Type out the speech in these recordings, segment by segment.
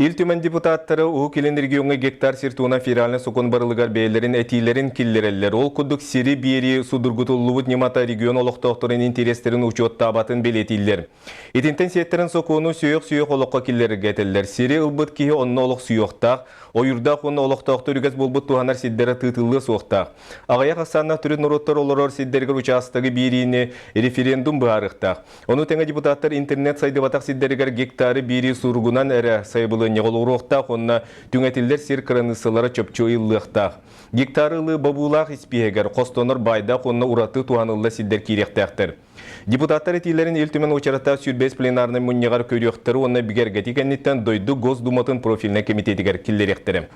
Ил Түмэн депутаттара Уһук Илин региоҥҥа гектар сир туһунан федеральнай сокуон барылыгар бэйэлэрин этиилэрин киллэрэллэр. Ол курдук сири биэрии судургутуллубут ньымата регион олохтоохторун интэриэстэрин учуоттаабатын бэлиэтииллэр. Итинтэн сиэттэрэн сокуону сүһүөх-сүһүөх олоххо киллэрэргэ этэллэр. Сири ылбыт киһи онно олохсуйуохтаах, ойуурдаах уонна олохтоохтор үгэс буолбут туһанар сирдэрэ тыытыллыа суохтаах. Аҕыйах ахсааннаах төрүт норуоттар олорор сирдэригэр учаастагы биэриини референдум быһаарыахтаах. Ону тэҥэ депутаттар интернет сайдыбатах сирдэригэр гектары биэрии суругунан эрэ сайабылыанньаҕа олоруохтаах уонна түҥэтиллэр сир кыраныыссалара чопчу ыйыллыахтаах. Гектары ылыы бобуулаах испииһэгэр хостонор баайдаах уонна ураты туһаныллар сирдэр киириэхтээхтэр. Депутаттар этиилэрин Ил Түмэн уочараттаах 25 пленарнай мунньаҕар көрүөхтэрэ уонна бигэргэтии кэнниттэн дойду Госдуматын профильнай кэмитиэтигэр киллэриэхтэрэ.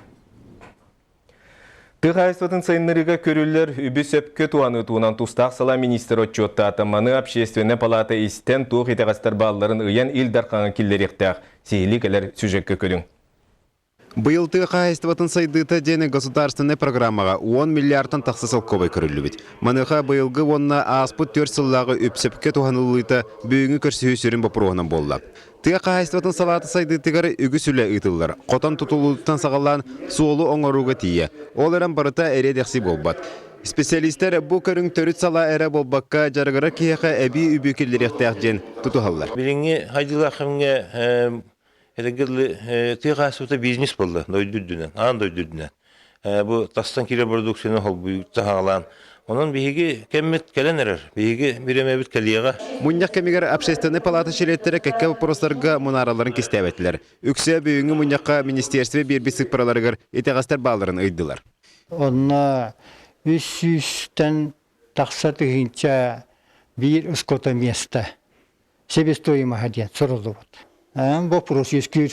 Тыа хаһаайыстыбатын сайыннарыыга көрүллэр үбү сөпкө туһаныы туһунан тустаах салаа министр отчуоттаата. Маны Общественнай палата истэн туох итэҕэстэр баалларын ыйан Ил Дархаҥа киллэриэхтээх. Сиһилии кэлэр сюжекка көрүҥ. Быйыл тыа хаһаайыстыбатын сайдыыта диэн государственнай программаҕа 10 миллиардтан тахса солкуобай көрүллүбүт. Маныаха быйылгы уонна ааспыт 4 сыллааҕы үп сөпкө туһаныллыыта бүгүҥҥү көрсүһүү сүрүн боппуруоһунан буолла. Тыа хаһаайыстыбатын салаата сайдыытыгар үгүс үлэ ыытыллар. Хотон тутуллуутуттан саҕалаан суолу оҥорууга тиийэ. Ол эрэн барыта эриэ-дэхси буолбат. Специалистэр бу көрүҥ төрүт салаа эрэ буолбакка, дьарыгырар киһиэхэ эбии үбү киллэриэхтээх диэн тутуһаллар. Билиҥҥи хайдыылаах кэмҥэ эрэгиллы тыа хаһаайыстыбата бизнес буолла дойду үрдүнэн, аан дойду үрдүнэн. Бу тастан киирэр продукцияны холбуйукта хаалаан, онон биһиги кэммит кэлэн эрэр, биһиги бириэмэбит кэлиэҕэ. Мунньах кэмигэр Общественнай палата чилиэттэрэ кэккэ боппуруостарга мунааралларын кистээбэтилэр. Үксэ бүгүҥҥү мунньахха министиэристибэ биэрбит сыыппараларыгар итэҕэстэр баалларын ыйдылар. Онно үс сүүстэн тахса тыһыынча биир скотоместо себестоимоһа диэн суруллубут. Боппуруос үөскүүр.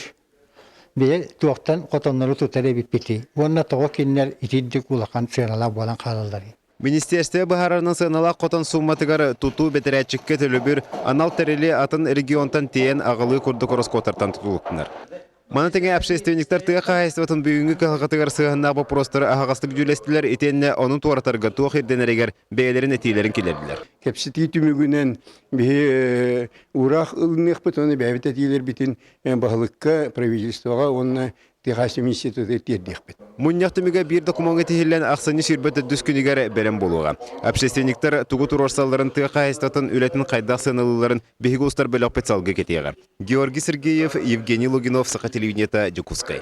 Бэйэ туохтан хотоннору тутар эбиппитий уонна тоҕо кинилэр итирдик улахан сыаналаах буолан хаалалларый? Министиэристибэ быһаарарынан сыаналаах хотон сууматыгар тутуу бэдэрээччиккэ төлөбүр анал тэрили атын регионтан тиэйэн аҕалыы курдук ороскуоттартан тутулуктанар. Маны тэҥэ общественниктар тыа хаһаайыстыбатын бүгүҥҥү кыһалҕатыгар сыһыаннаах боппуруостары аһаҕастык дьүүллэстилэр итиэннэ ону туоратарга туох ирдэнэригэр бэйэлэрин этиилэрин киллэрдилэр. Кэпсэтии түмүгүнэн биһи уураах ылыныахпыт уонна бэйэбит этиилэрбитин баһылыкка, правительствоҕа уонна Техасим институты тиэрдиэхпит. Мунньах түмүгэ биир докумуоҥҥа тиһиллэн ахсынньы 24 күнүгэр бэлэм буолуоҕа. Общественниктар тугу туруорсалларын тыа хаһаайыстыбатын үлэтин хайдах сыаналыылларын биһиги устар бөлөхпүт салгыы кэтиэҕэ. Георгий Сергеев, Евгений Лугинов, Саха телевидениета, Дьокуускай.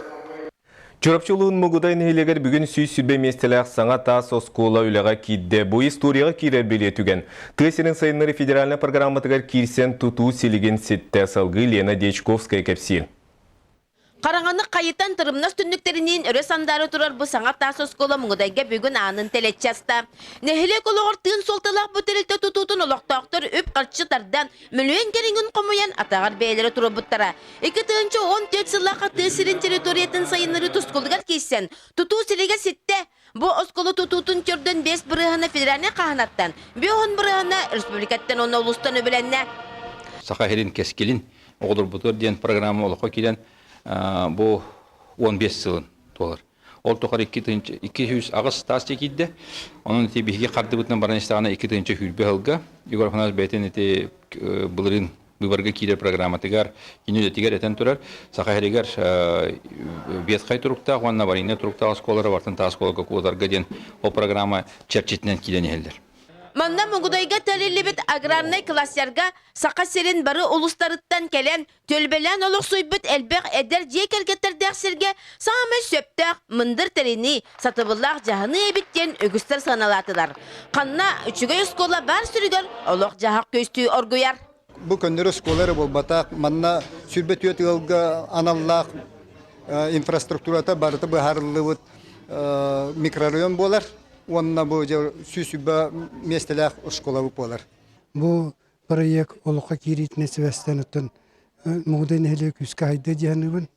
Чурапчы улууһун Мугудай нэһилиэгэр бүгүн 120 миэстэлээх саҥа таас оскуола үлэҕэ киирдэ. Бу историяҕа киирэр бэлиэ түгэн. Тыа сирин сайыннарыы федеральнай программатыгар киирсэн тутуу силигин ситтэ. Салгыы Лена Дьячковская кэпсиир. Хараҥаны хайытан тырымнас түннүктэриниин өрө сандаара турар бу саҥа таас оскуола Муҥудайга бүгүн аанын тэлэччи аста. Нэһилиэк олоҕор тыын суолталаах бу тэрилтэ тутуутун олохтоохтор үп-харчы тардан, мөлүйүөн кэриҥин хомуйан атаҕар бэйэлэрэ туруорбуттара. 2014 сыллаахха тыа сирин территориятын сайыннарыы тускулугар киирсэн, тутуу силигэ ситтэ. Бу оскуола тутуутун төрдүн 5 бырыһыана федеральнай хааһынаттан, 5 бырыһыана республикаттан уонна улуустан үбүлэннэ. Саха сирин кэскилин оҕолорбутугар диэн программа олоххо киирэн бу 15 сылын туолар. Ол тухары 208 таас киирдэ. Онон ити биһиги хардыбытынан баран истэҕинэ 2020 сылга Егор Афанасьевич бэйэтин ити былырыын быыбарга киирэр программатыгар кини үлэтигэр этэн турар Саха сиригэр ветхай туруктаах уонна аварийнай туруктаах оскуолалары бартын таас оскуолага куотарга диэн ол программа чэрчитинэн киирэн иһэллэр. Манна Мугудайга тэриллибит аграрнай кластерга Саха сирин бары улуустарыттан кэлэн Түөлбэлээн олохсуйбут элбэх эдэр дьиэ кэргэттэрдээх сиргэ саамай сөптөөх мындыр тэринии, сатабыллаах дьаһаныы эбит диэн үгүстэр сыаналаатылар. Ханна үчүгэй оскуола баар сиригэр олох-дьаһах көстүү оргуйар. Бу көннөрү оскуола эрэ буолбатах, манна 24 ыалга аналлаах инфраструктурата барыта быһаарыллыбыт микрорайон буолар уонна бу дьэ 120 миэстэлээх оскуолабыт буолар. Бу Проект олоххо киириитинэн сибээстээн оттон Мугудай нэһилиэгэ күүскэ сайдыа дии саныыбын.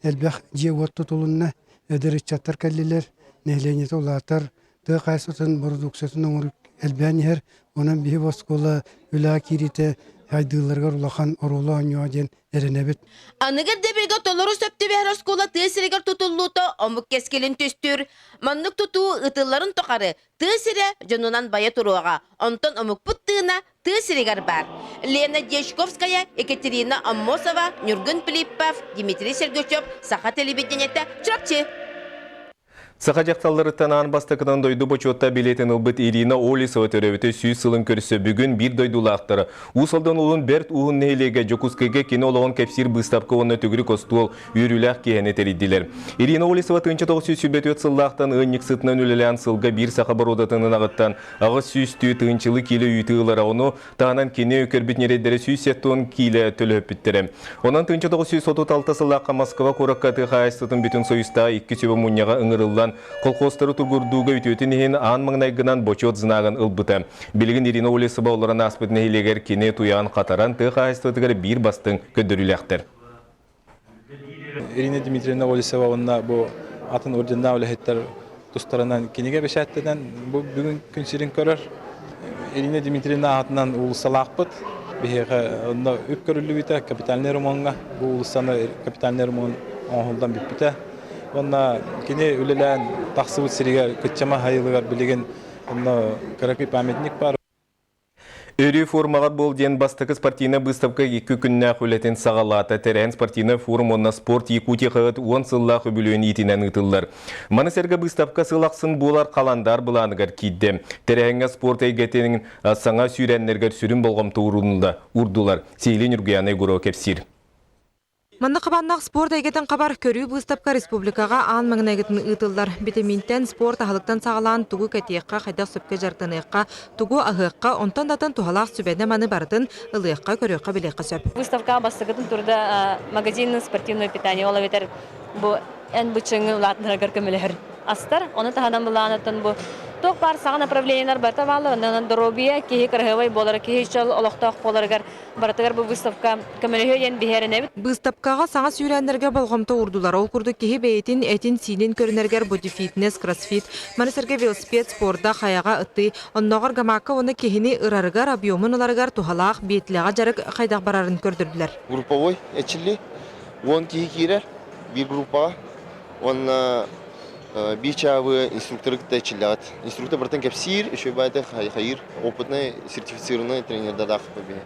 Элбэх дьиэ-уот тутулунна, эдэр ыччаттар кэллилэр, нэһилиэнньэтэ улаатар, тыа хаһаайыстыбатын бородууксуйатын оҥоруу элбээн иһэр. Онон биһи оскуола үлэҕэ киириитэ Хайдыыларыгар улахан оруолу оонньуо диэн эрэнэбит. Аныгы ирдэбилгэ толору сөп түбэһэр оскуола тыа сиригэр тутуллуута омук кэскилин түстүүр. Маннык тутуу ыытылларын тухары тыа сирэ дьонунан байа туруоҕа. Онтон омукпут тыына тыа сиригэр баар. Лена Дьячковская, Екатерина Аммосова, Ньургун Филиппов, Дмитрий Сергучев, Саха телевидениетэ, Чурапчы. Саха дьахталларыттан аан бастакынан дойду бочуотта билиэтин ылбыт Ирина Олесова төрөөбүтэ 100 сылын көрсө бүгүн биир дойдулаахтара Уус Алдан улуун Бэрт Ууһун нэһилиэгэ Дьокуускайга кини олоҕун кэпсиир быыстапка уонна төгүрүк остуол үөрүүлээх киэһэни тэрийдилэр. Ирина Олесова 1924 сыллаахтан ыанньыксытынан үлэлээн сылга биир саха боруодатын ынаҕыттан 800 тыһыынчалыы киилэ үүтү ылара, ону таһынан кини көрбүт ньирэйдэрэ 170 киилэ төлөһөппүттэрэ. Онон 1936 сыллаахха Москва куоракка тыа хаһаайыстыбатын бүтүн союзтаах икки сүбэ мунньаҕа ыҥырыллан, колхозтары тугурдууга үтүөтүн иһин аан маҥнайгынан бочуот знагын ылбыта. Билигин Ирина Олесова олорон ааспыт нэһилиэгэр кини туйаҕын хатаран тыа хаһаайыстыбатыгар биир бастыҥ көрдөрүүлээхтэр. Ирина Дмитриевна Олесова уонна бу атын орденнаах үлэһиттэр тустарынан кинигэ бэчээттэнэн бу бүгүн күн сирин көрөр. Ирина Дмитриевна аатынан уулуссалаахпыт. Биһиэхэ онно үп көрүллүбүтэ капитальнай ремоҥҥа. Бу уулуссаны капитальнай ремонт оҥоһуллан бүппүтэ. Уонна кини үлэлээн тахсыбыт сиригэр Кыччама Хайылыгар билигин онно кыракый памятник баар. Өрүү формаҕар буол диэн бастакы спортивнай быыстапка икки күннээх үлэтин саҕалаата. Тэрээһин спортивнай форум уонна спорт Якутия хаһыат уон сыллаах үбүлүөйүн иитинэн ыытыллар. Маны сэргэ быыстапка сыл ахсын буолар халандаар былааныгар киирдэ. Тэрээһиҥҥэ спорт эйгэтин саҥа сүүрээннэригэр сүрүн болҕомто уурдулар. Сиһилии Ньургуйаана Егорова кэпсиир. Манна хабааннаах спорт эйгэтин хабар көрүү быыстапка республикаҕа аан маҥнайгытын ыытыллар. Битэмиинтэн, спорт аһылыктан саҕалаан тугу кэтиэххэ, хайдах сөпкө дьарыктаныахха, тугу аһыахха, онтон да атын туһалаах сүбэни-маны барытын ылыахха, көрүөххэ, билиэххэ сөп. Выставкаҕа бастакытын турда магазин спортивное питание, ол эбэтэр бу эн быччыҥы улаатынарыгар көмөлөһөр астар. Ону таһынан былаанаттан бу туох баар саҥа направлениелар барыта бааллар. Онон доруобуйа киһи кыраһыабай буолара, киһи чөл олохтоох буоларыгар Барытыгар бу выставка көмөлөһүө диэн биһи эрэнэбит. Быыстапкаҕа саҥа сүүрээннэргэ болҕомто уурдулар. Ол курдук киһи бэйэтин этин-сиинин көрүнэригэр бодифитнес, кроссфит, маны сэргэ велосипед спорда, хайаҕа ытыы, оннооҕор гамакка уонна киһини ырарыгар, объемун ыларыгар туһалаах биэтлэҕэ дьарык хайдах барарын көрдөрдүлэр. Групповой эрчиллии 10 киһи киирэр биир группаҕа уонна биир чаабы инструкторы кытта эрчиллэҕит. Инструктор барытын кэпсиир, үчүгэй баайда хайыр, опытный, сертифицированный тренердаах биһи.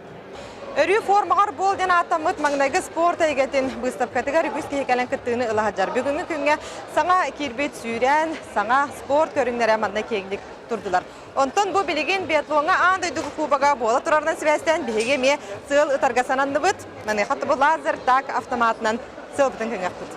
Өрүү формаҕар буол диэн ааттаммыт маҥнайгы спорт эйгэтин быыстапкатыгар үгүс киһи кэлэн кыттыыны ыла сылдьар. Бүгүҥҥү күҥҥэ саҥа киирбит сүүрээн, саҥа спорт көрүҥнэрэ манна киэҥник турдулар. Онтон бу билигин биатлоҥҥа аан дойду кубога буола турарынан сибээстээн биһиги эмиэ сыал ытарга сананныбыт. Маныаха бу лазер так автоматынан сыалбытын көҥүөхпүт.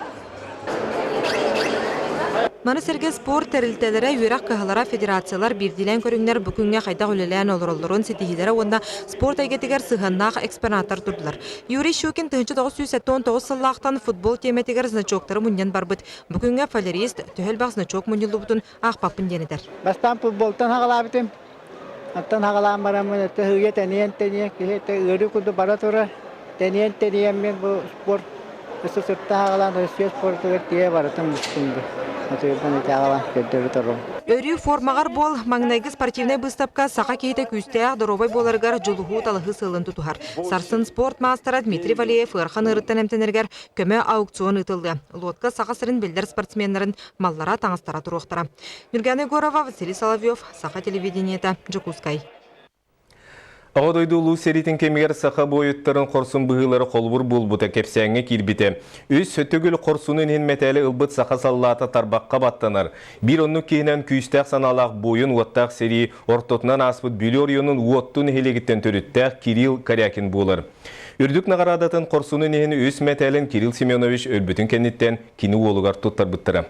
Маны сэргэ спорт тэрилтэлэрэ, үөрэх кыһалара, федерациялар, биирдиилээн көрүҥнэр бу күҥҥэ хайдах үлэлээн олороллорун ситиһиилэрэ уонна спорт эйгэтигэр сыһыаннаах экспонаттар турдулар. Юрий Щукин 1979 сыллаахтан футбол тиэмэтигэр значоктары мунньан барбыт. Бу күҥҥэ фалерист төһө элбэх значок мунньуллубутун аахпаппын диэн этэр. Бастаан футболтан хаҕалаабытым. Оттон хаҕалаан бараммын өттө сыыйа тэниэн-тэниэн киһи өттө ыарыы курдук бара турар. Тэниэн-тэниэн мин бу спорт өссө сырта хаҕалаан Россия спортугар тиийэ барытын мустум бу. Атыырдан ити аҕалан көрдөрө турум. Өрүү формаҕар буол маҥнайгы спортивнай быыстапка саха киһитэ күүстээх, доруобай буоларыгар дьулуһуу-талаһыы сыалын тутуһар. Сарсын спорт маастара Дмитрий Валеев ыарахан ыарыттан эмтэнэригэр көмө аукцион ыытыллыа. Лодка Саха сирин биллэр спортсменнарын маллара, таҥастара туруохтара. Нюргана Егорова, Василий Соловьев, Саха телевидениета, Дьокуускай. Аҕа дойду Улуу сэриитин кэмигэр саха буойуттарын хорсун быһыылара холобур буолбута кэпсээҥҥэ киирбитэ. Үс төгүл хорсунун иһин мэтээли ылбыт саха саллаата тарбахха баттанар. Биир оннук киһинэн күүстээх санаалаах буойун уоттаах сэрии ортотунан ааспыт Бүлүү оройуонун Уотту нэһилиэгиттэн төрүттээх Кирилл Корякин буолар. Үрдүк наҕараадатын хорсунун иһин үс мэтээлин Кирилл Семенович өлбүтүн кэнниттэн кини уолугар туттарбыттара.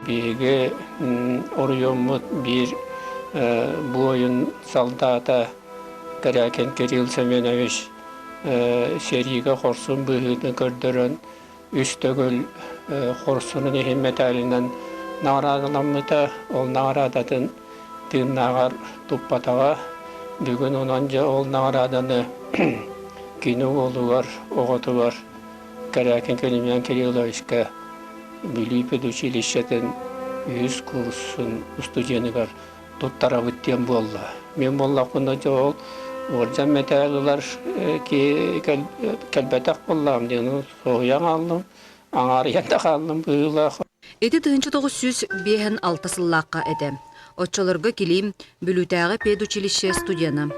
Биһиги оройуоммут биир буойун солдата Корякин Кирилл Семенович сэриигэ хорсун быһыытын көрдөрөн үс төгүл хорсунун иһин мэтээлинэн наҕараадаламмыта. Ол наҕараадатын тыыннааҕар туппатаҕа. Бүгүн онон дьэ ол наҕарааданы кини уолугар, оҕотугар Корякин Климент Кирилловичка Бүлүү педучилищетын үһүс курсун устудьуонугар туттарабыт диэн буолла. Мин буоллахпына дьэ ол уордьан мэтээл ылар киһи кэлбэтэх буоллаҕым диэн соһуйан хааллым, аҥаарыйан да хааллым быһыылаах. Ити 1956 сыллаахха этэ. Оччолорго Килиим Бүлүүтээҕи педучилище студена.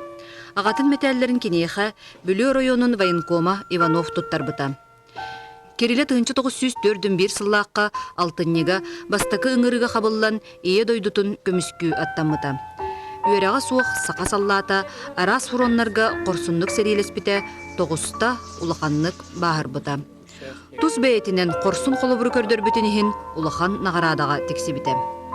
Аҕатын мэтээллэрин киниэхэ Бүлүү оройуонун военкома Иванов туттарбыта. Кирилэ 1941 сыллаахха алтынньыга бастакы ыҥырыыга хабыллан Ийэ дойдутун көмүскүү аттаммыта. Үөрэҕэ суох саха саллаата араас фроннарга хорсуннук сэриилэспитэ, тоҕуста улаханнык бааһырбыта. Тус бэйэтинэн хорсун холобуру көрдөрбүтүн иһин улахан наҕараадаҕа тиксибитэ.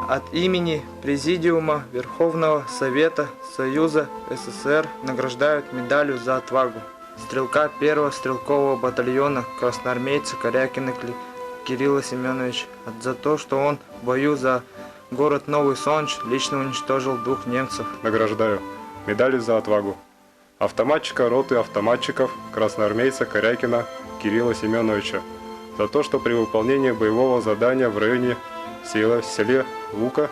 От имени Президиума Верховного Совета Союза СССР награждают медалью за отвагу стрелка первого стрелкового батальона красноармейца Корякина Кирилла Семеновича за то, что он в бою за город Новый Сонч лично уничтожил двух немцев. Награждаю медалью за отвагу автоматчика роты автоматчиков красноармейца Корякина Кирилла Семеновича за то, что при выполнении боевого задания в районе села, селе Лука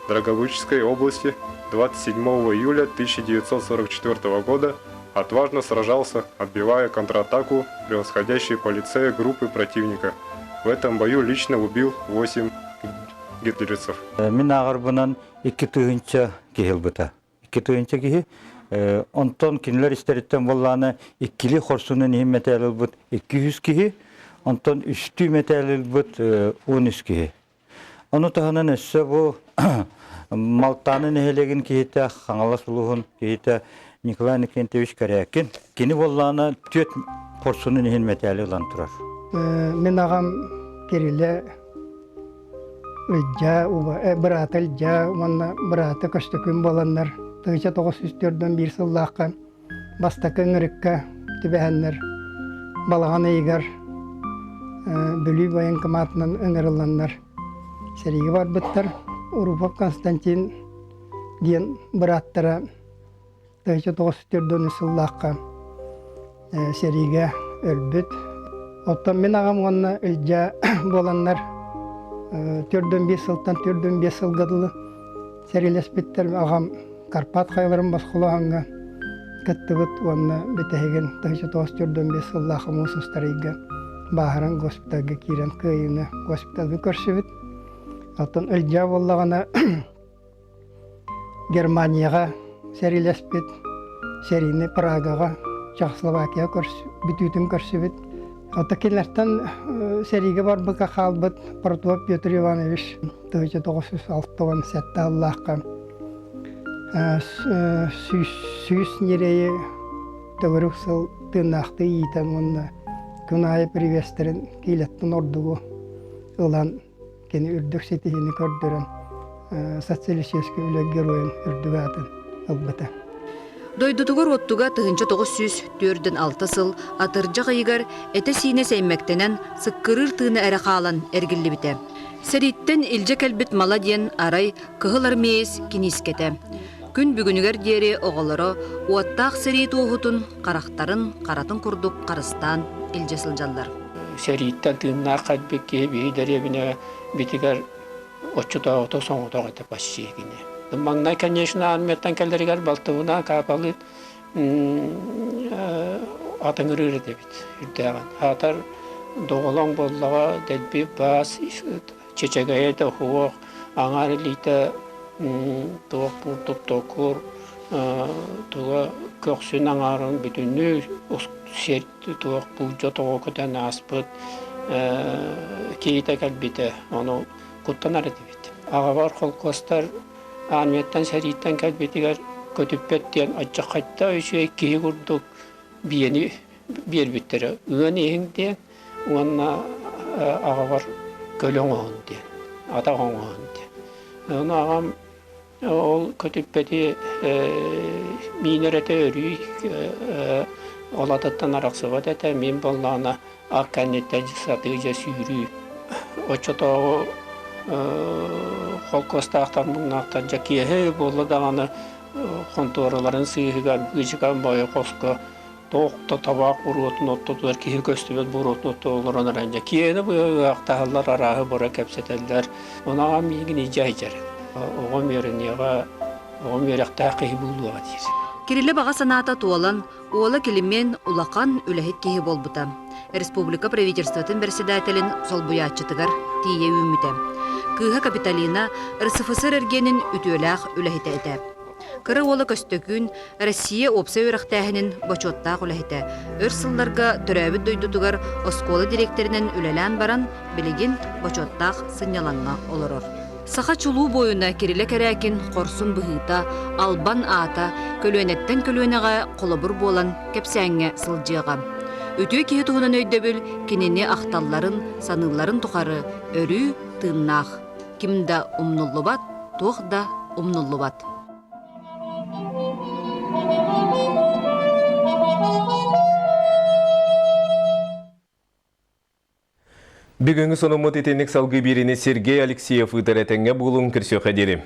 Драгобычской области 27 июля 1944 года отважно сражался, отбивая контратаку превосходящей полицея группы противника. В этом бою лично убил 8 гитлеровцев. Мин ааҕарбынан икки тыһыынча киһи ылбыта. Икки тыһыынча киһи. Онтон кинилэр истэриттэн буоллаҕына иккили хорсунун иһин мэтээл ылбыт 200 киһи, онтон үстүү мэтээл ылбыт 13 киһи. Ону таһынан өссө бу Малтааны нэһилиэгин киһитэ, Хаҥалас улууһун киһитэ Николай Иннокентьевич Корякин. Кини буоллаҕына түөрт хорсунун иһин мэтээли ылан турар. Мин аҕам Кириллэ Ылдьаа уба, быраата Ылдьаа уонна быраата Көстөкүүн буоланнар 1941 сыллаахха бастакы ыҥырыкка түбэһэннэр балаҕан ыйыгар Бүлүү военкоматынан ыҥырылланнар сэриигэ барбыттар. Урупов Константин диэн бырааттара 1944 сыллаахха сэриигэ өлбүт. Оттон мин аҕам уонна Ылдьаа буоланнар 45 сылтан 45 сылга дылы сэриилэспиттэр. Аҕам Карпат хайаларын босхолооһуҥҥа кыттыбыт уонна бүтэһигин 1945 сыллаах муус устар ыйга бааһыран госпитальга киирэн кыайыыны госпитальга көрсүбүт. Оттон Ылдьаа буоллаҕына Германияҕа сэриилэспит, сэриини Прагаҕа, Чехословакия бүтүүтүн көрсүбүт. Ото кинилэртэн сэриигэ барбыкка хаалбыт Протопоп Петр Иванович 1967 сыллаахха сүүс ньирэйи төгүрүк сыл тыыннаахтыы иитэн уонна күн аайы привестэрин киилэттэн ордугу ылан кини үрдүк ситиһиини көрдөрөн социалистическай үлэ геройун үрдүк аатын ылбыта. Дойдутугар оттуга 1946 сыл атырдьах ыйыгар этэ-сиинэ сэймэктэнэн сыккырыыр тыына эрэ хаалан эргиллибитэ. Сэрииттэн илдьэ кэлбит мала диэн арай кыһыл армеец киниискэтэ. Күн бүгүнүгэр диэри оҕолоро уоттаах сэрии туоһутун харахтарын харатын курдук харыстаан илдьэ сылдьаллар. Сэрииттэн тыыннаах кэлбит киһи биһи дэриэбинэ битигэр оччотооҕута соҥотох этэ почти кини. Маҥнай, конечно, армияттан кэлэригэр балтыбына каапалыыт атыҥырыыр этибит үрдээҕин. Аатар доҕолоҥ буоллаҕа дэлби баас чэчэгэйэ да суох, аҥаар илиитэ туох курдук токур туга көхсүн аҥаарын бүтүннүү сир туох буулдьа тоҕо көтөн ааспыт киһитэ кэлбитэ ону куттанар этибит. Аҕабар холкуостар армияттан сэрииттэн кэлбитигэр көтүппэт диэн алдьархайда үчүгэй киһи курдук биэни биэрбиттэрэ ыан иһиҥ диэн уонна аҕабар көлө оҥоһун диэн атах оҥоһун диэн ону аҕам ол көтүппэти миинэр этэ өрүү ол атыттан арахсыбат этэ мин буоллаҕына ак кэнниттэн сатыы дьэ сүүрүү оччотооҕу холкуостаахтар муҥнаахтар дьэ киэһэ буолла даҕаны хонтуораларын сыыһыгар быычыкан бойу хоско. Туох да табаах буруотун ортотугар киһи көстүбэт буруотун ортотугар олорон эрэн дьэ киэһэ быһа ыһаахтаһаллар, арааһы бара кэпсэтэллэр. Ону аҕам миигин илдьэ сылдьар. Оҕом үөрэниэҕэ, оҕом үөрэхтээх киһи буолуоҕа диир. Кириллэ баҕа санаата туолан, уола Килимиэн улахан үлэһит киһи буолбута. Республика правительствотын председателин солбуйааччытыгар тиийэ үүммүтэ. Кыыһа Капитолина РСФСР эргиэнин үтүөлээх үлэһитэ этэ. Кыра уола Көстөкүүн Россия уопсай үөрэхтээһинин бочуоттаах үлэһитэ, өр сылларга төрөөбүт дойдутугар оскуола дириэктэринэн үлэлээн баран, билигин бочуоттаах сынньалаҥҥа олорор. Саха чулуу буойуна Кирилэ Кэрээкин хорсун быһыыта, албан аата көлүөнэттэн көлүөнэҕэ холобур буолан кэпсээҥҥэ сылдьыаҕа. Үтүө киһи туһунан өйдөбүл кинини ахталларын, саныылларын тухары өрүү тыыннаах. Ким да умнуллубат, туох да умнуллубат. Бүгүҥҥү сонуммут итинник салгыы биэриини Сергей Алексеев ыытар этэҥҥэ буолуҥ көрсүөххэ диэри.